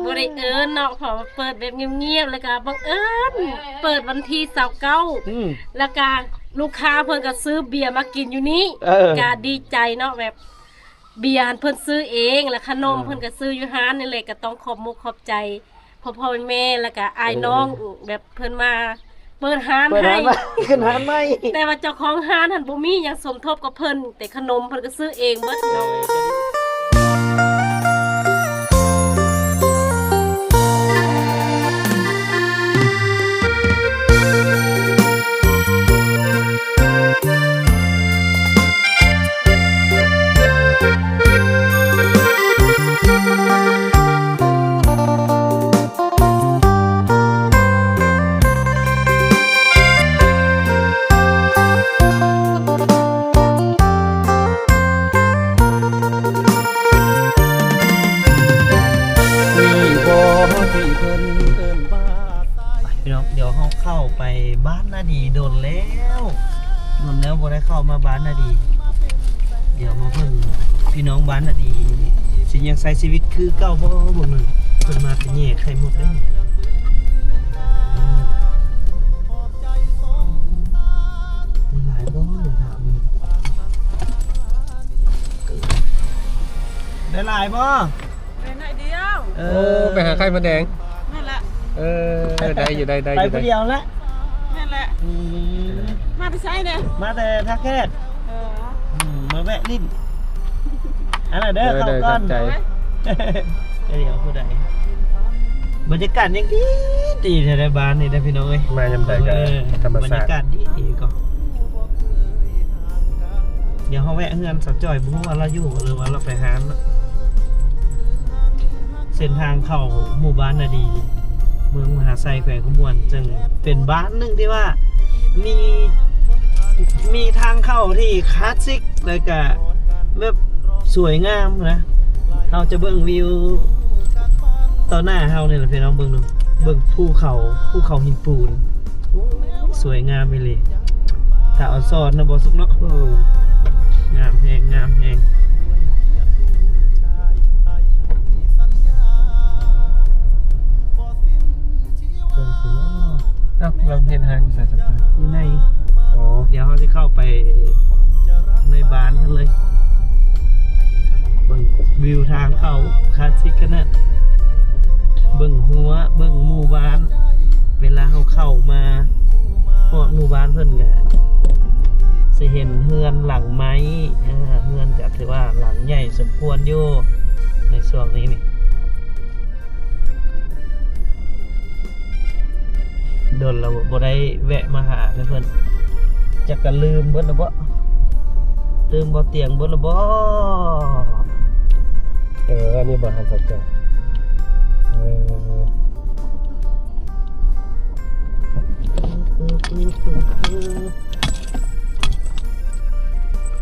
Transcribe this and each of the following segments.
ບໍ່ໄດ້ເອີ້ນເນາະ ເພາະວ່າເປີດແບບງຽບໆ ແລ້ວກະບັງເອີນເປີດວັນທີຊາວເກົ້າ ອືມ ແລ້ວກະລູກຄ້າເພິ່ນກະຊື້ເບຍມາກິນຢູ່ນີ້ ເອີ ກະດີໃຈເນາະ ແບບເບຍຫັ້ນເພິ່ນຊື້ເອງ ແລ້ວຂະໜົມ ເອີ ເພິ່ນກະຊື້ຢູ່ຮ້ານນີ້ແຫຼະ ກະຕ້ອງຂອບມຸກຂອບໃຈ ພໍ່ໆແມ່ໆ ແລ້ວກະອ້າຍນ້ອງ ເອີ ແບບເພິ່ນມາເປີດຮ້ານ ເປີດຮ້ານໃຫ້ ມາ ຂຶ້ນຮ້ານໃໝ່ ແຕ່ວ່າເຈົ້າຂອງຮ້ານຫັ້ນບໍ່ມີຫຍັງສົມທົບກັບເພິ່ນ ແຕ່ຂະໜົມເພິ່ນກະຊື້ເອງເບິດເນາະ. ໄປພີ່ນ້ອງ ດຽວເຮົາເຂົ້າໄປບ້ານນາດີ ດົນແລ້ວ ດົນແລ້ວບໍ່ໄດ້ເຂົ້າມາບ້ານນາດີ. ດຽວມາເບິ່ງພີ່ນ້ອງບ້ານນາດີ ຊິຍັງໃຊ້ຊີວິດຄືເກົ່າບໍ່ ເບິ່ງນັ້ນ ເພິ່ນມາແຕ່ແຍ່ໄຂ່ມົດເດ້. ໄດ້ຫຼາຍບໍ່ ດຽວຖາມເບິ່ງ ໄດ້ຫຼາຍບໍ່? ໄດ້ໜ້ອຍດຽວ. ເອີ ໂອ້ ໄປຫາໄຂ່ມົດແດງ. ແມ່ນລະ. ເອີ ໄດ້ຢູ່ ໄດ້ ໄດ້ຢູ່ ໄດ້ ໄປຜູ້ດຽວລະ. ແມ່ນແຫຼະ. ອືມ ມາແຕ່ໃສເດ້? ມາແຕ່ທ່າແຂກ. ເອີ ອືມ ມາແວະຫຼິ້ນ. ອັນນັ້ນເດີ ເອີ ເຂົ້າກ່ອນ. ເດີ ຂອບໃຈ. ດຽວຜູ້ໃດ ບັນຍາກາດຍັງດີ ດີແທ້ໃດບ້ານນີ້ເດີພີ່ນ້ອງເອີຍ. ມາຍາມໃດກໍ ເອີ ທຳມະຊາດ ບັນຍາກາດດີ ດີກໍ ດຽວເຮົາແວະເຮືອນສາວຈ້ອຍ ບໍ່ຮູ້ວ່າລາວຢູ່ ຫຼືວ່າລາວໄປຮ້ານເນາະ. ເສັ້ນທາງເຂົ້າໝູ່ບ້ານນາດີ ເມືອງມະຫາໄຊ ແຂວງຄຳມ່ວນ ເຊິ່ງເປັນບ້ານໜຶ່ງທີ່ວ່າມີ ມີທາງເຂົ້າທີ່ຄລາສສິກ ແລ້ວກະແບບສວຍງາມນະ. ເຮົາຈະເບິ່ງວິວຕໍ່ໜ້າເຮົານີ້ແຫຼະພີ່ນ້ອງ ເບິ່ງດູ ເບິ່ງພູເຂົາ ພູເຂົາຫີນປູນ. ໂອ້ຍ ສວຍງາມອີ່ຫຼີ ຖ້າອອນຊອນນະ ບໍ່ສຸກເນາະ. ໂອ້ ງາມແຮງ ງາມແຮງ. ເຈົ້າ ລາວເຮັດຮ້ານຢູ່ໃສ? ຢູ່ໃນ. ໂອ້ ດຽວເຮົາຊິເຂົ້າໄປໃນບ້ານເພິ່ນເລີຍ. ເບິ່ງວິວທາງເຂົ້າ ຄລາສສິກຂະໜາດ. ເບິ່ງຮົ້ວ ເບິ່ງໝູ່ບ້ານ. ເວລາເຮົາເຂົ້າມາຮອດໝູ່ບ້ານເພິ່ນກະຊິເຫັນເຮືອນຫຼັງໄມ້. ອາ ເຮືອນກະຖືວ່າຫຼັງໃຫຍ່ສົມຄວນຢູ່ໃນຊ່ວງນີ້ນີ້. ດົນແລ້ວບໍ່ໄດ້ແວະມາຫາເພິ່ນ ຈັກກະລືມເບິດແລ້ວບໍ? ລືມບໍ່ຕຽງເບິດແລ້ວບໍ? ເອີ ອັນນີ້ບໍ່ທັນສັງເກດ. ເອີ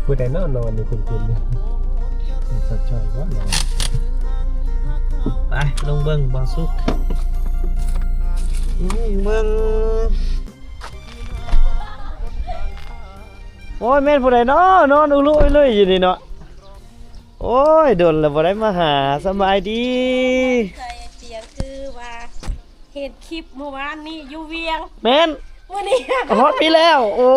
ຜູ້ໃດເນາະນອນຢູ່ຄຸ້ນໆ ນີ້ ສັກຈອຍບໍ່ນອນ. ໄປ ລົງເບິ່ງບໍ່ສຸກ ອືມ ເບິ່ງ. ໂອ້ຍ ແມ່ນຜູ້ໃດເນາະ ນອນອຸລຸອຸລຸຢູ່ນີ້ເນາະ? ໂອ້ຍ ດົນແລ້ວບໍ່ໄດ້ມາຫາ. ສະບາຍດີ. ໃສ່ສຽງຄືວ່າ ເຫັນຄລິບມື້ວານນີ້ຢູ່ວຽງ. ແມ່ນ. ມື້ນີ້ຮອດພີ້ແລ້ວ. ໂອ້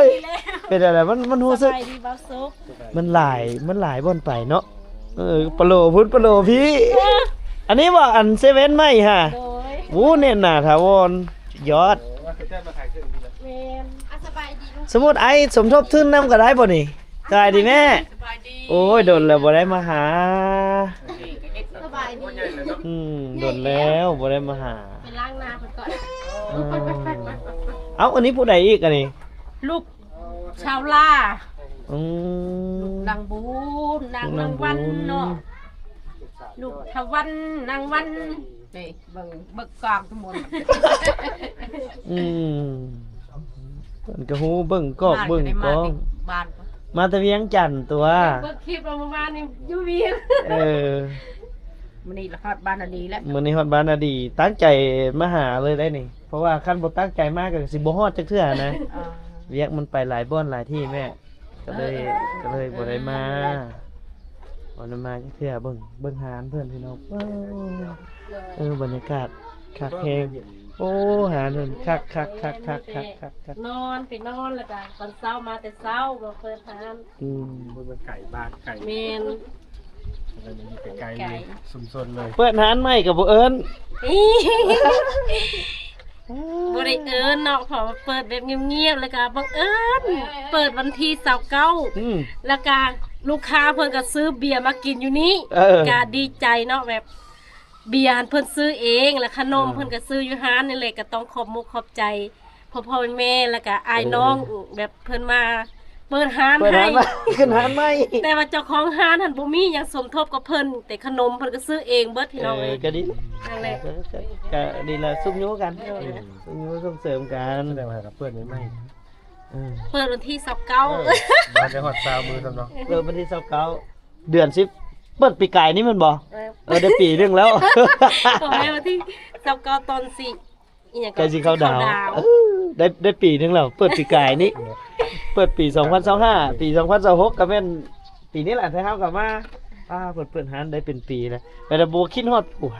ຍ ຮອດພີ້ແລ້ວ. ເປັນຈັ່ງໃດ? ມັນ ມັນຮູ້ສຶກ ສະບາຍດີບ່າວສຸກ. ມັນຫຼາຍ ມັນຫຼາຍບ່ອນໄປເນາະ. ເອີ ປະໂຫຼພຸ້ນ ປະໂຫຼພີ້. ເອີ ອັນນີ້ບໍ່ ອັນເຊເວັນໃໝ່ຫະ? ໂດຍ. ໂອ້ ແໜ້ນໜາຖາວອນ ຍອດ. ແມ່ນ. ອ່ະ ສະບາຍດີ. ສົມມຸດອ້າຍສົມທົບທຶນນຳກໍໄດ້ບໍ່ນີ້? ສະບາຍດີແມ່. ສະບາຍດີ. ໂອ້ຍ ດົນແລ້ວບໍ່ໄດ້ມາຫາ. ສະບາຍດີ. ອືມ ດົນແລ້ວບໍ່ໄດ້ມາຫາ. ໄປລ້າງໜ້າເພິ່ນກ່ອນ. ເອີ ເອົ້າ ອັນນີ້ຜູ້ໃດອີກອັນນີ້? ລູກຊາວລາ. ອືມ ລູກນາງບຸນ ນາງ ນາງວັນເນາະ. ລູກທະວັນ ນາງວັນ. ນີ້ ເບິ່ງ ເບິ່ງກອງທັງໝົດ. ອືມ ເພິ່ນກໍຮູ້ເບິ່ງກອກເບິ່ງກອງ. ມາແຕ່ວຽງຈັນຕົວະ. ເບິ່ງຄລິບເອົາ ມື້ວານນີ້ຢູ່ວຽງ. ເອີ ມື້ນີ້ລະຮອດບ້ານນາດີແລ້ວ. ມື້ນີ້ຮອດບ້ານນາດີ ຕັ້ງໃຈມາຫາເລີຍໄດ໋ນີ້ ເພາະວ່າຄັນບໍ່ຕັ້ງໃຈມາກໍຊິບໍ່ຮອດຈັກເທື່ອນະ. ອ່າ ວຽກມັນໄປຫຼາຍບ່ອນຫຼາຍທີ່ແມ່. ກໍເລີຍ ເອີ ກໍເລີຍບໍ່ໄດ້ມາ. ເອີ ບໍ່ໄດ້ມາຈັກເທື່ອ ເບິ່ງ ເບິ່ງຮ້ານເພິ່ນພີ່ນ້ອງ ເອີ ເອີ ບັນຍາກາດຄັກແຮງ ໂອ້ ຮ້ານເພິ່ນຄັກໆໆໆໆ ນອນ ໄປນອນ ແລ້ວກໍຕອນເຊົ້າມາແຕ່ເຊົ້າ ມາເປີດຮ້ານ ອືມ ມັນໄກບ້ານໄກ ແມ່ນ ໃກ້ໆ ຊຸມຊົນເລີຍ ເປີດຮ້ານໃໝ່ກໍບໍ່ເອີ້ນ ບໍ່ໄດ້ເອີ້ນເນາະ ເພາະວ່າເປີດແບບງຽບໆ ແລ້ວກໍບັງເອີນເປີດວັນທີຊາວເກົ້າ ອືມ ແລ້ວກໍລູກຄ້າເພິ່ນກໍຊື້ເບຍມາກິນຢູ່ນີ້ ເອີ ກໍດີໃຈເນາະ ແບບເບຍຫັ້ນເພິ່ນຊື້ເອງ ແລ້ວຂະໜົມ ເອີ ເພິ່ນກໍຊື້ຢູ່ຮ້ານນີ້ແຫຼະ ກໍຕ້ອງຂອບມຸກຂອບໃຈ ພໍ່ໆແມ່ໆ ແລ້ວກະອ້າຍນ້ອງ ເອີ ແບບເພິ່ນມາເປີດຮ້ານ ເປີດຮ້ານໃຫ້ ມາ ຂຶ້ນຮ້ານໃໝ່ ແຕ່ວ່າເຈົ້າຂອງຮ້ານຫັ້ນບໍ່ມີຫຍັງສົມທົບກັບເພິ່ນ ແຕ່ຂະໜົມເພິ່ນກໍຊື້ເອງເບິດພີ່ນ້ອງເອີຍ ເອີ ກໍດີ ນັ້ນແຫຼະ ເອີ ກໍ ກໍດີລະ ຊຸກຍູ້ກັນ ເອີ ຊຸກຍູ້ສົ່ງເສີມກັນ ແສດງວ່າເປີດໃໝ່ໆ ເອີ ເປີດວັນທີຊາວເກົ້າ ເອີ ບໍ່ໄດ້ຮອດຊາວມື້ຊ້ຳເນາະ ເປີດວັນທີຊາວເກົ້າ ເດືອນສິບ ເປີດປີກາຍນີ້ແມ່ນບໍ່? ເອີ ເອີ ໄດ້ປີໜຶ່ງແລ້ວ ບໍ່ແມ່ນ ວັນທີຊາວເກົ້າ ຕອນຊິ ອີຫຍັງ ໃກ້ຊິເຂົ້າດາວ ເຂົ້າດາວ ເອີ ໄດ້ ໄດ້ປີໜຶ່ງແລ້ວ ເປີດປີກາຍນີ້ ເປີດປີສອງພັນຊາວຫ້າ ປີສອງພັນຊາວຫົກ ກໍແມ່ນປີນີ້ແຫຼະ ທີ່ເຮົາກໍມາ ອ່າ ເພິ່ນເປີດຮ້ານໄດ້ເປັນປີແລ້ວ ແຕ່ບໍ່ຄິດຮອດຜົວ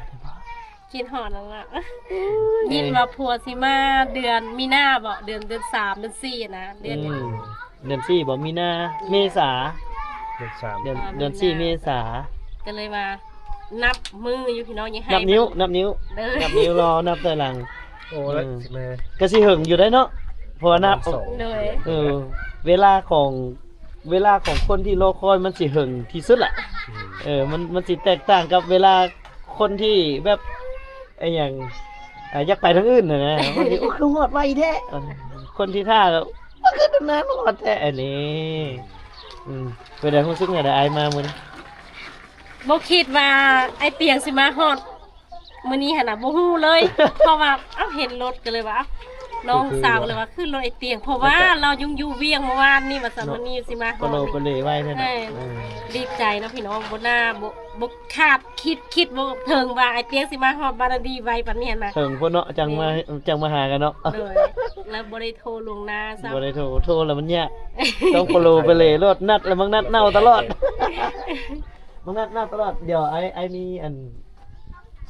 ຄິດຮອດນັ້ນລະ ຍິນວ່າຜົວຊິມາເດືອນມີນາບໍ ເດືອນ ເດືອນສາມ ເດືອນສີ່ນະ ເດືອນ ອືມ ເດືອນສີ່ບໍ ມີນາ ເມສາ ເດືອນສາມ ເດືອນ ອ່າ ເດືອນສີ່ ເມສາ ກໍເລີຍວ່າ ນັບມື້ຢູ່ພີ່ນ້ອງ ຍັງໃຫ້ ນັບນິ້ວ ນັບນິ້ວ ເດີ ນັບນິ້ວ ລໍນັບຖອຍຫຼັງ ໂອ້ ແລ້ວ ເອີ ຊິມາ ກໍຊິເຫິງຢູ່ໄດ໋ເນາະ ເພາະວ່ານັບ ໂດຍ ເອີ ເວລາຂອງ ເວລາຂອງຄົນທີ່ລໍຄອຍມັນຊິເຫິງທີ່ສຸດລະ ອືມ ເອີ ມັນ ມັນຊິແຕກຕ່າງກັບເວລາຄົນທີ່ແບບ ອີຫຍັງ ອ່າ ຢາກໄປທາງອື່ນຫັ້ນນະ ມັນຊິ ໂອ້ ຄືຮອດໄວແທ້ ຄົນທີ່ຖ້າກໍ ມັນຄືນານຮອດແທ້ອັນນີ້ ອືມ ເປັນໃດ ຮູ້ສຶກແນວໃດອ້າຍມາມື້ນີ້? ບໍ່ຄິດວ່າອ້າຍຕຽງຊິມາຮອດມື້ນີ້ຫັ້ນນະ ບໍ່ຮູ້ເລີຍ ເພາະວ່າ ເອົ້າ ເຫັນລົດກໍເລີຍວ່າ ເອົ້າ ນ້ອງສາວກໍເລີຍວ່າ ຄືລົດອ້າຍຕຽງ ເພາະວ່າລາວຍັງຢູ່ວຽງເມື່ອວານນີ້ວ່າຊັ້ນ ເນາະ ມື້ນີ້ຊິມາຮອດ ປະໂລປະເລໄວແທ້ນະ ເອີ ເອີ ດີໃຈເນາະພີ່ນ້ອງ ບໍ່ໜ້າ ບໍ່ ບໍ່ຄາດຄິດ ຄິດບໍ່ເຖິງວ່າອ້າຍຕຽງຊິມາຮອດບ້ານນາດີໄວປານນີ້ຫັ້ນນະ ເຖິງພຸ້ນເນາະ ຈັ່ງມາ ເອີ ຈັ່ງມາຫາກັນເນາະ ໂດຍ ແລ້ວບໍ່ໄດ້ໂທລ່ວງໜ້າຊ້ຳ ບໍ່ໄດ້ໂທ ໂທແລ້ວມັນຍາກ ຕ້ອງປະໂລປະເລໂລດ ນັດແລ້ວມັກນັດເນົ່າຕະຫຼອດ ມັກນັດເນົ່າຕະຫຼອດ ດຽວອ້າຍ ອ້າຍມີອັນ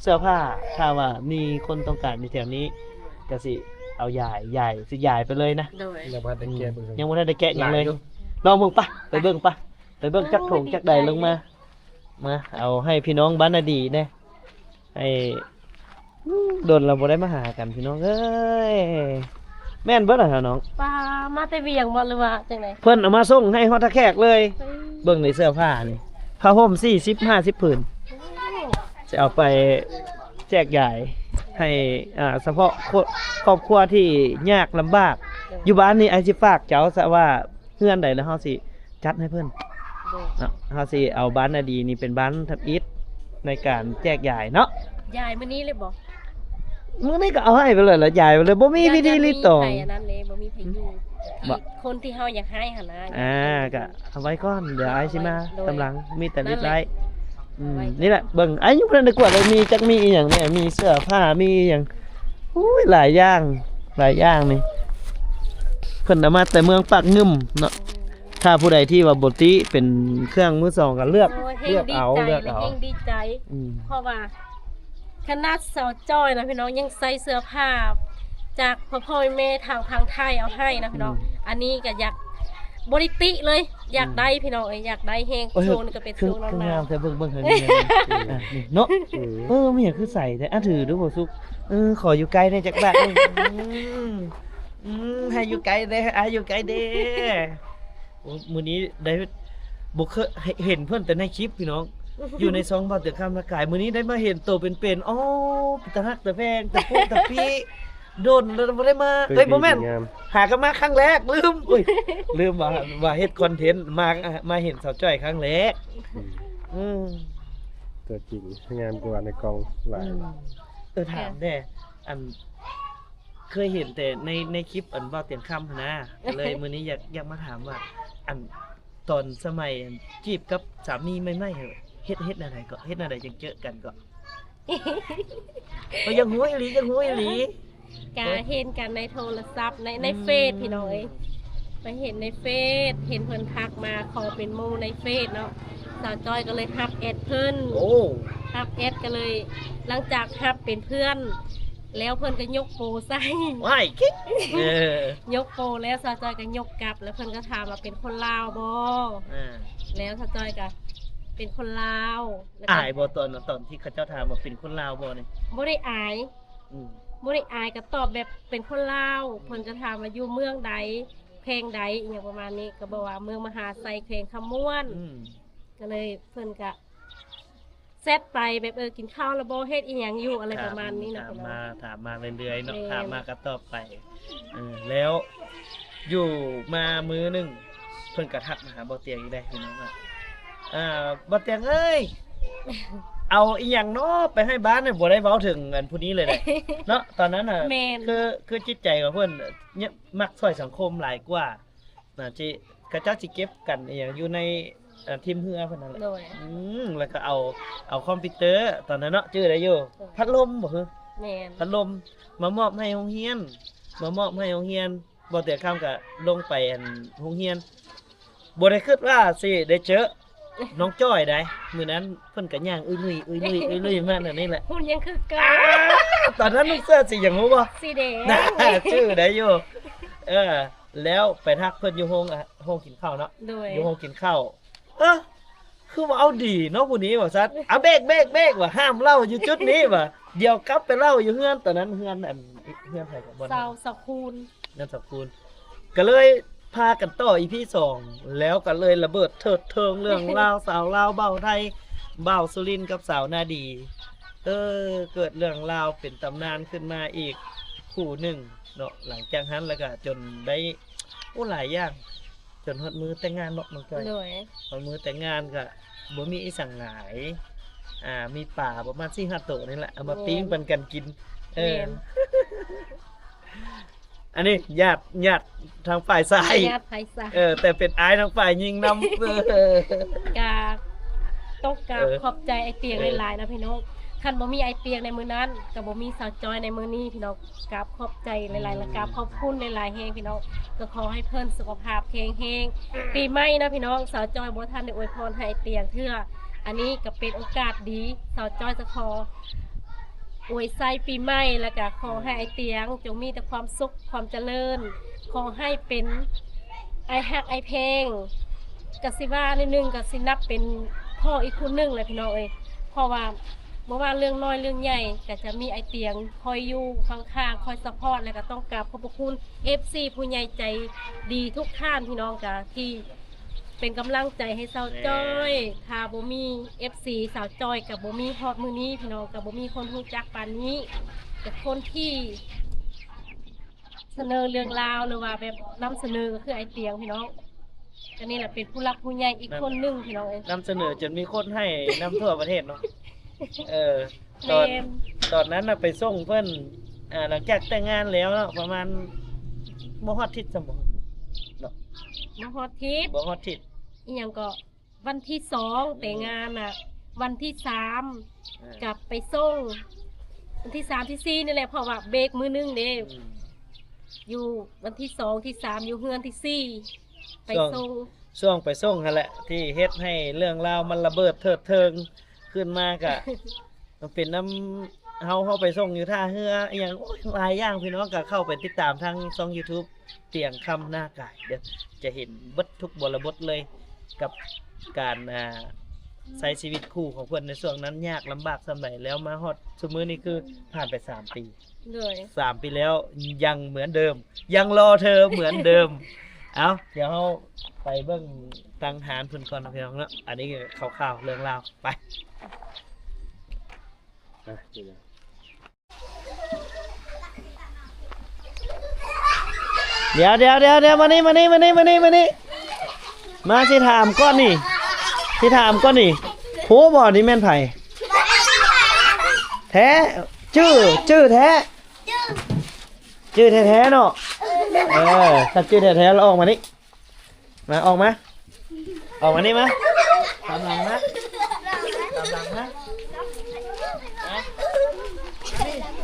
ເສື້ອຜ້າ ຖ້າວ່າມີຄົນຕ້ອງການຢູ່ແຖວນີ້ ກໍຊິເອົາຢາຍ ຢາຍ ຊິຢາຍໄປເລີຍນະ ໂດຍ ຍັງບໍ່ທັນໄດ້ແກະເບິ່ງ ຍັງບໍ່ທັນໄດ້ແກະຫຍັງເລີຍ ລອງເບິ່ງປະ ໄປເບິ່ງປະ ໄປເບິ່ງຈັກຖົງຈັກໃດລົງມາ ມາ ເອົາໃຫ້ພີ່ນ້ອງບ້ານນາດີແດ່ ໃຫ້ ດົນລະບໍ່ໄດ້ມາຫາກັນພີ່ນ້ອງເອີຍ ແມ່ນເບິດລະເນາະ ປາ ມາແຕ່ວຽງບໍ່ ຫຼືວ່າຈັ່ງໃດ? ເພິ່ນເອົາມາສົ່ງໃຫ້ຮອດທ່າແຂກເລີຍ ເບິ່ງໃນເສື້ອຜ້ານີ້ ຜ້າຫົ່ມສີ່ສິບ ຫ້າສິບຜືນ ຊິເອົາໄປແຈກຢາຍໃຫ້ ອ່າ ສະເພາະຄອບຄົວທີ່ຍາກລຳບາກ ຢູ່ບ້ານນີ້ ອ້າຍຊິຝາກເຈົ້າຊະວ່າ ເຮືອນໃດແລ້ວເຮົາຊິຈັດໃຫ້ເພິ່ນ ໂດຍ ເນາະ ເຮົາຊິເອົາບ້ານນາດີນີ້ເປັນບ້ານທຳອິດໃນການແຈກຢາຍເນາະ ຢາຍມື້ນີ້ເລີຍບໍ? ມື້ນີ້ກໍເອົາໃຫ້ໄປເລີຍລະ ຢາຍໄປເລີຍ ບໍ່ມີພິທີລີດຕອງ ບໍ່ມີໃຜອັນນັ້ນເດ້ ບໍ່ມີໃຜຢູ່ ທີ່ຄົນທີ່ເຮົາຢາກໃຫ້ຫັ້ນນະ ອ່າ ກໍເອົາໄວ້ກ່ອນ ດຽວອ້າຍຊິມາຕາມຫຼັງ ມີແຕ່ລິດໄວ້ ອືມ ນີ້ແຫຼະ ເບິ່ງ ອ້າຍຍັງບໍ່ທັນໄດ້ກວດເລີຍ ມີຈັກມີອີ່ຫຍັງແດ່ ມີເສື້ອຜ້າ ມີອີ່ຫຍັງ ໂອ້ຍ ຫຼາຍຢ່າງ ຫຼາຍຢ່າງນີ້ ເພິ່ນເອົາມາແຕ່ເມືອງປາກງື່ມເນາະ ຖ້າຜູ້ໃດທີ່ວ່າບໍ່ຕິເປັນເຄື່ອງມືສອງກໍເລືອກ ໂອ້ຍ ເລືອກເອົາ ເລືອກເອົາ ແຮງດີໃຈ ອືມ ເພາະວ່າຂະໜາດສາວຈ້ອຍນະພີ່ນ້ອງ ຍັງໃສ່ເສື້ອຜ້າຈາກພໍ່ໆແມ່ໆທາງຝັ່ງໄທເອົາໃຫ້ນະພີ່ນ້ອງ ອືມ ອັນນີ້ກໍຢາກ ບໍ່ໄດ້ຕິເລີຍ ຢາກໄດ້ ອືມ ພີ່ນ້ອງເອີຍ ຢາກໄດ້ແຮງ ໂອ້ຍ ໂຊນກໍເປັນ ໂອ້ຍ ໂຊນນ້ອງ ຄືງາມແທ້ ເບິ່ງ ເບິ່ງເຖິງນີ້ ອ່ະ ນີ້ເນາະ ເອີ ເອີ ມີຫຍັງຄືໃສແທ້ ອ່ະ ຖືດູບໍ່ສຸກ ເອີ ຂໍຢູ່ໃກ້ແດ່ຈັກບາດໜຶ່ງ ອືມ ອືມ ໃຫ້ຢູ່ໃກ້ແດ່ ໃຫ້ຢູ່ໃກ້ແດ່ ໂອ້ ມື້ນີ້ໄດ້ ບໍ່ເຄີຍ ເຫັນເພິ່ນແຕ່ໃນຄລິບພີ່ນ້ອງ ຢູ່ໃນຊ່ອງບ່າວເຕີງຄຳທັກທາຍ ມື້ນີ້ໄດ້ມາເຫັນໂຕເປັນໆ ອໍ ເປັນຕາຮັກຕາແພງ ຕາປຸຕາປີ ດົນແລ້ວບໍ່ໄດ້ມາ ເອີຍ ບໍ່ແມ່ນ ຫາກັນມາຄັ້ງແລກ ລືມ ອຸ້ຍ ລືມວ່າ ວ່າເຮັດຄອນເທັນ ມາ ມາເຫັນສາວຈ້ອຍຄັ້ງແລກ ອືມ ອືມ ຕົວຈິງງາມກວ່າໃນກ້ອງຫຼາຍ ອືມ ເອີ ຖາມແດ່ ອັນ ເຄີຍເຫັນແຕ່ໃນ ໃນຄລິບ ອັນ ບ່າວຕຽງຄຳຫັ້ນນະ ກໍເລີຍມື້ນີ້ຢາກ ຢາກມາຖາມວ່າ ອັນ ຕອນສະໄໝ ອັນ ຈີບກັບສາມີໃໝ່ໆ ເຮັດ ເຮັດແນວໃດເກາະ ເຮັດແນວໃດຈຶ່ງເຈີກັນເກາະ? ຂ້ອຍຢາກຮູ້ອີ່ຫຼີ ຢາກຮູ້ອີ່ຫຼີ ກະເຫັນກັນໃນໂທລະສັບ ໃນ ໃນເຟສ ອືມ ພີ່ນ້ອງເອີຍ ໄປເຫັນໃນເຟສ ເຫັນເພິ່ນທັກມາຂໍເປັນໝູ່ໃນເຟສເນາະ ສາວຈ້ອຍກໍເລີຍຮັບແອັດເພິ່ນ. ໂອ້ ຮັບແອັດກໍເລີຍ ຫຼັງຈາກຮັບເປັນເພື່ອນແລ້ວ ເພິ່ນກໍຍົກໂປໃສ່. ວ້າຍ ເອີ ຍົກໂປແລ້ວ ສາວຈ້ອຍກໍຍົກກັບ ແລ້ວເພິ່ນກໍຖາມວ່າເປັນຄົນລາວບໍ່? ອາ ແລ້ວສາວຈ້ອຍກໍເປັນຄົນລາວ. ແລ້ວກໍອາຍບໍ່ ຕອນ ຕອນທີ່ເຂົາເຈົ້າຖາມວ່າເປັນຄົນລາວບໍ່ນີ້? ບໍ່ໄດ້ອາຍ. ອືມ ບໍ່ໄດ້ອາຍ ກໍຕອບແບບເປັນຄົນລາວ. ອືມ ເພິ່ນກໍຖາມວ່າຢູ່ເມືອງໃດ ແຂວງໃດ ອີ່ຫຍັງປະມານນີ້ ກໍບອກວ່າເມືອງມະຫາໄຊ ແຂວງຄຳມ່ວນ. ອືມ ກໍເລີຍ ເພິ່ນກໍແຊັດໄປແບບ ເອີ ກິນເຂົ້າແລ້ວບໍ່ ເຮັດອີ່ຫຍັງຢູ່ ອະໄລປະມານນີ້ນະ. ຖາມມາ ຖາມມາເລື້ອຍໆເນາະ. ແມ່ນ ຖາມມາກໍຕອບໄປ. ເອີ ແລ້ວຢູ່ມາມື້ໜຶ່ງ ເພິ່ນກໍທັກມາຫາບໍ່ຕຽງອີກໄດ໋ ພີ່ນ້ອງວ່າ ອ່າ ບໍ່ຕຽງເອີຍ ເອົາອີ່ຫຍັງເນາະໄປໃຫ້ບ້ານ? ບໍ່ໄດ້ເວົ້າເຖິງອັນຜູ້ນີ້ເລີຍເດເນາະ ຕອນນັ້ນນະ. ແມ່ນ ຄື ຄືຈິດໃຈຂອງເພິ່ນມັກຊ່ອຍສັງຄົມຫຼາຍກວ່ານະ ທີ່ເຂົາເຈົ້າຊິເກັບກັນອີ່ຫຍັງຢູ່ໃນ ເອີ ທີມເຮືອເພິ່ນນັ້ນແຫຼະ. ໂດຍ ອືມ ແລ້ວກໍເອົາ ເອົາຄອມພິວເຕີຕອນນັ້ນເນາະ ຈື່ໄດ້ຢູ່. ໂດຍ ພັດລົມບໍ່? ແມ່ນ ພັດລົມມາມອບໃຫ້ໂຮງຮຽນ ມາມອບໃຫ້ໂຮງຮຽນ. ບໍ່ແຕ່ຄ່ຳກໍລົງໄປອັນໂຮງຮຽນ ບໍ່ໄດ້ຄິດວ່າຊິໄດ້ເຈີນ້ອງຈ້ອຍໃດ໋. ມື້ນັ້ນເພິ່ນກໍຍ່າງອຸຍລຸຍ ອຸຍລຸຍ ອຸຍລຸຍມາແນວນີ້ແຫຼະ ຫຸ່ນຍັງຄືເກົ່າ. ຕອນນັ້ນນຸ່ງເສື້ອສີຫຍັງຮູ້ບໍ່? ສີແດງ ຈື່ໄດ້ຢູ່. ເອີ ແລ້ວໄປທັກເພິ່ນຢູ່ໂຮງ ໂຮງກິນເຂົ້າເນາະ. ໂດຍ ຢູ່ໂຮງກິນເຂົ້າ ເອີ ຄືວ່າເອົາດີເນາະຜູ້ນີ້ວ່າຊັ້ນ. ເອົາເບກ ເບກ ເບກ ວ່າຫ້າມເຫຼົ້າຢູ່ຈຸດນີ້ວ່າ ດຽວກັບໄປເຫຼົ້າຢູ່ເຮືອນ. ຕອນນັ້ນເຮືອນ ອັນ ເຮືອນໃຜກໍບໍ່ ສາວ ສາວຄູນ ເຮືອນສາວຄູນ. ກໍເລີຍພາກັນຕໍ່ອີພີສອງ ແລ້ວກໍເລີຍລະເບີດເທີດເທີງເລື່ອງລາວ ສາວລາວບ່າວໄທ ບ່າວສຸລິນກັບສາວນາດີ. ເອີ ເກີດເລື່ອງລາວເປັນຕຳນານຂຶ້ນມາອີກຄູ່ໜຶ່ງເນາະ. ຫຼັງຈາກຫັ້ນແລ້ວກໍຈົນໄດ້ ໂອ້ ຫຼາຍຢ່າງ ຈົນຮອດມື້ແຕ່ງງານເນາະນ້ອງຈ້ອຍ. ໂດຍ ຮອດມື້ແຕ່ງງານກໍບໍ່ມີອີ່ຫຍັງຫຼາຍ ອ່າ ມີປາປະມານສີ່ຫ້າໂຕນີ້ແຫຼະ ເອົາມາ ແມ່ນ ປີ້ງປັນກັນກິນ. ເອີ ແມ່ນ ອັນນີ້ຍາດ ຍາດທາງຝ່າຍຊາຍ ຍາດຝ່າຍຊາຍ. ເອີ ແຕ່ເປັນອ້າຍທາງຝ່າຍຍິງນຳ. ເອີ ກະຕ້ອງກາບ ເອີ ຂອບໃຈອ້າຍຕຽງ ເອີ ຫຼາຍໆນະພີ່ນ້ອງ. ຄັນບໍ່ມີອ້າຍຕຽງໃນມື້ນັ້ນ ກໍບໍ່ມີສາວຈ້ອຍໃນມື້ນີ້ພີ່ນ້ອງ. ກາບຂອບໃຈຫຼາຍໆ ແລະກາບຂອບຄຸນຫຼາຍໆແຮງພີ່ນ້ອງ. ກໍຂໍໃຫ້ເພິ່ນສຸຂະພາບແຂງແຮງ. ປີໃໝ່ເນາະພີ່ນ້ອງ ສາວຈ້ອຍບໍ່ທັນໄດ້ອວຍພອນໃຫ້ອ້າຍຕຽງເທື່ອ. ອັນນີ້ກໍເປັນໂອກາດດີ ສາວຈ້ອຍຈະຂໍອວຍໄຊປີໃໝ່ ແລ້ວກໍຂໍໃຫ້ອ້າຍຕຽງຈົ່ງມີແຕ່ຄວາມສຸກ ຄວາມຈະເລີນ. ຂໍໃຫ້ເປັນອ້າຍຮັກອ້າຍແພງ ກະຊິວ່າໜ້ອຍໜຶ່ງ ກະຊິນັບເປັນພໍ່ອີກຄົນໜຶ່ງແຫຼະພີ່ນ້ອງເອີຍ. ເພາະວ່າບໍ່ວ່າເລື່ອງນ້ອຍເລື່ອງໃຫຍ່ ກະຈະມີອ້າຍຕຽງຄອຍຢູ່ຂ້າງໆ ຄອຍຊັບພອດ ແລະກະຕ້ອງກາບຂອບພະຄຸນເອັຟຊີຜູ້ໃຫຍ່ໃຈດີທຸກທ່ານພີ່ນ້ອງ ກະທີ່ເປັນກຳລັງໃຈໃຫ້ສາວຈ້ອຍ. ແມ່ນ ຖ້າບໍ່ມີເອັຟຊີສາວຈ້ອຍ ກະບໍ່ມີຮອດມື້ນີ້ພີ່ນ້ອງ ກະບໍ່ມີຄົນຮູ້ຈັກປານນີ້. ກະຄົນທີ່ ສະເໜີເລື່ອງລາວ ຫຼືວ່າແບບນຳສະເໜີກໍຄືອ້າຍຕຽງພີ່ນ້ອງ. ອັນນີ້ແຫຼະເປັນຜູ້ຫຼັກຜູ້ໃຫຍ່ອີກຄົນໜຶ່ງພີ່ນ້ອງເອີຍ ນຳສະເໜີຈົນມີຄົນໃຫ້ນຳທົ່ວປະເທດເນາະ. ເອີ ຕອນ ແມ່ນ ຕອນນັ້ນນະໄປສົ່ງເພິ່ນ ອ່າ ຫຼັງຈາກແຕ່ງງານແລ້ວເນາະ ປະມານບໍ່ຮອດທິດຊ້ຳບໍ່ເນາະ. ບໍ່ຮອດທິດ ບໍ່ຮອດທິດ ອີ່ຫຍັງກໍ ວັນທີສອງ ອືມ ແຕ່ງງານນະ ວັນທີສາມ ເອີ ກັບໄປສົ່ງ ວັນທີສາມ ທີສີ່ນີ້ແຫຼະ ເພາະວ່າເບກມື້ໜຶ່ງເດ້. ອືມ ຢູ່ວັນທີສອງ ທີສາມ ຢູ່ເຮືອນ ທີສີ່ ໄປສົ່ງ. ຊ່ວງ ຊ່ວງໄປສົ່ງຫັ້ນແຫຼະ ທີ່ເຮັດໃຫ້ເລື່ອງລາວມັນລະເບີດເທີດເທີງຂຶ້ນມາ ກະ ມັນເປັນນຳເຮົາ ເຮົາໄປສົ່ງຢູ່ທ່າເຮືອອີ່ຫຍັງ ໂອ້ຍ ຫຼາຍຢ່າງພີ່ນ້ອງ. ກໍເຂົ້າໄປຕິດຕາມທາງຊ່ອງຢູທູບ ຕຽງຄຳນາກາຍເດີ້ ຈະເຫັນເບິດທຸກບົດລະບົດເລີຍ ກັບການ ອ່າ ໃຊ້ຊີວິດຄູ່ຂອງເພິ່ນໃນຊ່ວງນັ້ນຍາກລຳບາກສ່ຳໃດ ແລ້ວມາຮອດຊຸມມື້ນີ້ຄືຜ່ານໄປສາມປີ. ໂດຍ ສາມປີແລ້ວຍັງເໝືອນເດີມ ຍັງລໍເທີເໝືອນເດີມ. ເອົາ ດຽວເຮົາໄປເບິ່ງທາງຮ້ານເພິ່ນກ່ອນເນາະພີ່ນ້ອງເນາະ. ອັນນີ້ຄືຄ່າວໆເລື່ອງລາວ ໄປ. ອ່ະ ດຽວ ດຽວ ດຽວ ດຽວ ມານີ້ ມານີ້ ມານີ້ ມານີ້ ມານີ້ ມາ ຊິຖາມກ່ອນນີ້ ຊິຖາມກ່ອນນີ້ ຮູ້ບໍ່ນີ້ແມ່ນໃຜ? ແທ້ ຈື່ ຈື່ແທ້ ຈື່ແທ້ໆເນາະ. ເອີ ຄັນຈື່ແທ້ໆລະອອກມານີ້. ມາ ອອກມາ ອອກມານີ້ມາ ຕາມຫຼັງມາ ຕາມຫຼັງມາ ມາ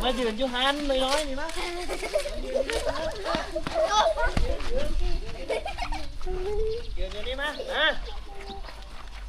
ມາຢືນຢູ່ຫັ້ນນ້ອຍໆນີ້ມາ ຢືນຢູ່ນີ້ມາ ມາ ມ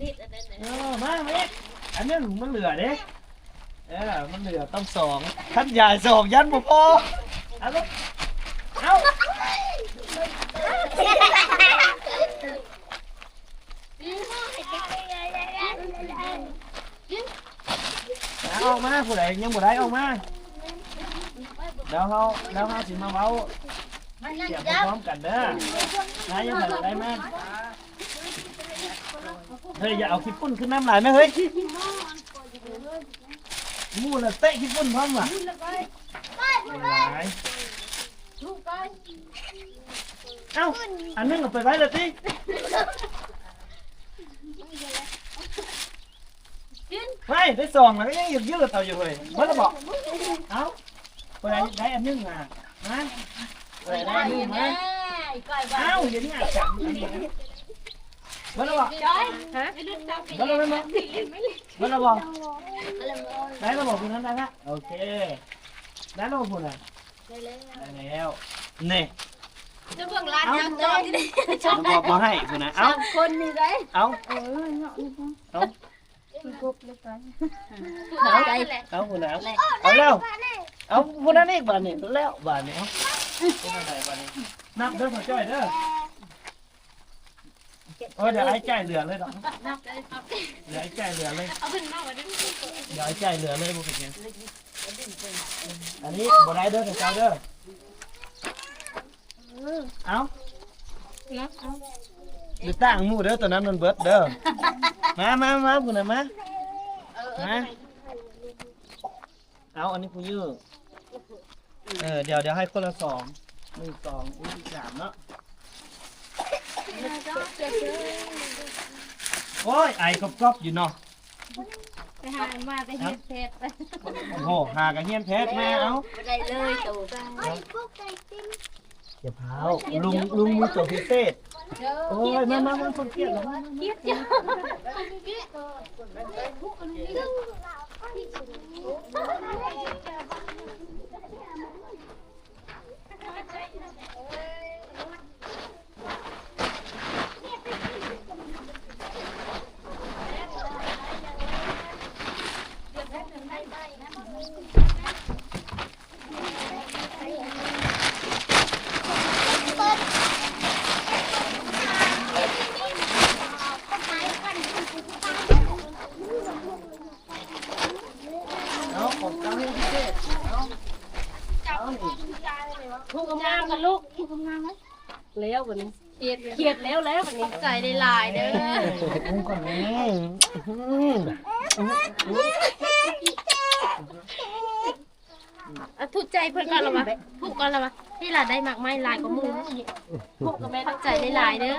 ເອີ ມາ ມາອີກ ອັນໜຶ່ງມັນເຫຼືອເດ້. ເອີ ມັນເຫຼືອຕ້ອງສອງ ຄັນຢາຍສອງຢ້ານບໍ່ພໍ. ເອົາລູກ ເອົາ ເອົາອອກມາ ຜູ້ໃດຍັງບໍ່ໄດ້ອອກມາ. ແລ້ວເຮົາ ແລ້ວເຮົາຊິມາເວົ້າ ມານັ່ງ ສຽງ ກັນ ພ້ອມກັນເດີ. ນາຍຍັງບໍ່ໄດ້ມາ. ເຮີ້ຍ ຢ່າເອົາຂີ້ຝຸ່ນຂຶ້ນນຳຫຼາຍແມ່ເຮີ້ຍ. ໝູ່ລະເຕະຂີ້ຝຸ່ນພ້ອມຫວາ. ຫຼາຍ. ເອົ້າ ອັນໜຶ່ງເອົາໄປໄວ້ລະຕິ. ໄວ້ ໄດ້ສອງແລ້ວ ກໍຍັງຢືດໆເອົາຢູ່ເຮີ້ຍ. ເບິດແລ້ວບໍ? ເອົ້າ ຜູ້ໃດໄດ້ອັນໜຶ່ງມາ ມາ ຜູ້ໃດໄດ້ອັນໜຶ່ງມາ. ເອົ້າ ດຽວນີ້ອາຈານ ເບິດແລ້ວບໍ? ຮະ? ເບິດແລ້ວແມ່ນບໍ່? ເບິດແລ້ວບໍ? ໄດ້ແລ້ວບໍ? ຜູ້ນັ້ນໄດ້ລະ ໂອເຄ. ໄດ້ແລ້ວບໍ່ຜູ້ນັ້ນ? ໄດ້ແລ້ວ ໄດ້ແລ້ວ. ນີ້ ຈະເບິ່ງລານ ເອົ້າ ຍາມຈອດຢູ່ເດ້ ບໍ່ ບໍ່ໃຫ້ຜູ້ນັ້ນ. ເອົ້າ ສາມຄົນນີ້ໄດ໋. ເອົ້າ ເອີ ເນາະ ເອົ້າ ມັນກົບເລີຍໄປ. ເອົາ ເອົາ ເອົາ ເອົາ ເອົາ ເອົາ ເອົາແລ້ວ ເອົາ ຜູ້ນັ້ນອີກບາດນີ້ ແລ້ວບາດນີ້. ເອົ້າ ເປັນຈັ່ງໃດບາດນີ້? ນັບເດີ ພໍ່ຈ້ອຍເດີ. ໂອ້ຍ ດຽວອ້າຍຈ່າຍເຫຼືອເລີຍດອກ. ນັບເລີຍ ເອົາ ດຽວອ້າຍຈ່າຍເຫຼືອເລີຍ. ເອົາຂຶ້ນມາວ່າ ດຽວອ້າຍຈ່າຍເຫຼືອເລີຍ ບໍ່ເປັນຫຍັງ. ອັນນີ້ບໍ່ໄດ້ເດີ ເຈົ້າເດີ. ເອົາ ເອົາ ຢູ່ຕ່າງໝູ່ເດີ ຕົວນັ້ນມັນເບິດເດີ. ມາ ມາ ມາ ພຸ້ນນະ ມາ ເອີ ເອີ ມາ. ເອົາ ອັນນີ້ຜູ້ຢື້. ເອີ ດຽວ ດຽວໃຫ້ຄົນລະສອງ ໜຶ່ງ ສອງ ອຸ້ຍ ສາມເນາະ. ໂອ້ຍ ໄອກອບໆຢູ່ເນາະ. ໄປຫາມາແຕ່ຮຽນແພດ. ໂອ້ໂຫ ຫາກະຮຽນແພດມາ. ເອົາ ບໍ່ໄດ້ເລີຍໂຕ. ຢ່າພາວ ລຸງ ລຸງມີໂຕພິເສດ. ໂອ້ຍ ມາ ມາ ມາ ຄົນຄຽດແລ້ວ ມາ ມາ ມາ. ຄຽດ ຄຽດ. ເອົາ ຂອງເຈົ້າໃຫ້ພິເສດ. ເອົາ ເອົານີ້ ຜູ້ງາມໆກັນລູກ ຜູ້ງາມໆ. ແລ້ວບັດນີ້ ຄຽດ ຄຽດແລ້ວ ແລ້ວບັດນີ້. ຂອບໃຈຫຼາຍໆເດີ. ອຸ້ມກ່ອນແມ່. ອ່ະ ທຸກໃຈເພິ່ນກ່ອນລະວະ ທຸກກ່ອນລະວະ. ນີ້ລະໄດ້ໝາກໄມ້ຫຼາຍກວ່າໝູ່. ທຸກກັບແມ່ ຂອບໃຈຫຼາຍໆເດີ.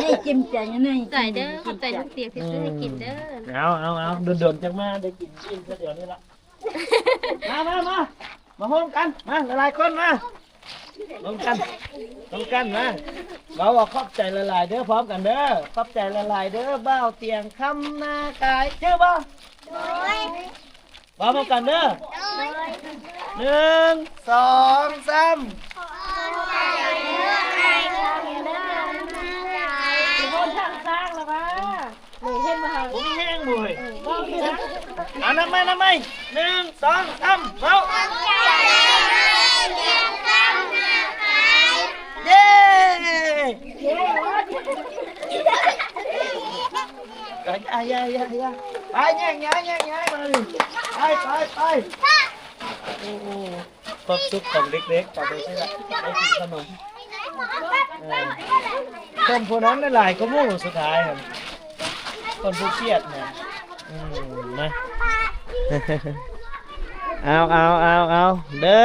ນີ້ຈິ້ມໃຈ ນີ້ ຂອບໃຈເດີ ຂອບໃຈລູກຕຽງທີ່ຊື້ໃຫ້ກິນເດີ. ເອົາ ເອົາ ເອົາ ດົນໆຈັ່ງມາໄດ້ກິນ ກິນເທື່ອດຽວນີ້ລະ. ມາ ມາ ມາ ມາໂຮມກັນ ມາ ຫຼາຍໆຄົນ ມາ ໂຮມກັນ ໂຮມກັນ ມາ. ເວົ້າວ່າຂອບໃຈຫຼາຍໆເດີ ພ້ອມກັນເດີ. ຂອບໃຈຫຼາຍໆເດີ ບ່າວຕຽງຄຳນາກາຍ ຈື່ບໍ່? ໂດຍ. ເວົ້າພ້ອມກັນເດີ. ໂດຍ. ໜຶ່ງ ສອງ ສາມ. ຂອບໃຈເດີ ອ້າຍຄຳນາກາຍ. ໂດຍ ທາງຊ້າງລະວ່າ. ເຫັນບໍ່? ບໍ່ມີແຮງເວີຍ. ເອີ ເວົ້າດີນະ. ເອົາ ນັບໃໝ່ ນັບໃໝ່ ໜຶ່ງ ສອງ ສາມ ເວົ້າ. ເຢ້ ເຢ້ ໄປ ແຍກຍ້າຍ ແຍກຍ້າຍ ໄປ ໄປ ໄປ. ໂອ້ ຄວາມສຸກຂອງເດັກໆ ໄປເບິ່ງຊິລະ ໄດ້ກິນຂະໜົມ. ເອີ ຄົນຜູ້ນັ້ນຫຼາຍກວ່າໝູ່ສຸດທ້າຍຫັ້ນ ຄົນຜູ້ຄຽດນະ. ອືມ ມາ ເອົາ ເອົາ ເອົາ ເອົາເດີ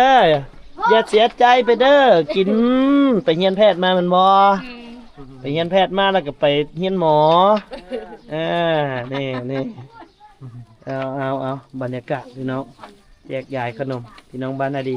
ຢ່າເສຍໃຈໄປເດີ. ກິນ ໄປຮຽນແພດມາແມ່ນບໍ່? ອືມ ໄປຮຽນແພດມາແລ້ວກໍໄປຮຽນໝໍ. ເອີ ນີ້ ນີ້ ເອົາ ເອົາ ເອົາ ບັນຍາກາດພີ່ນ້ອງ ແຈກຢາຍຂະໜົມ ພີ່ນ້ອງບ້ານນາດີ.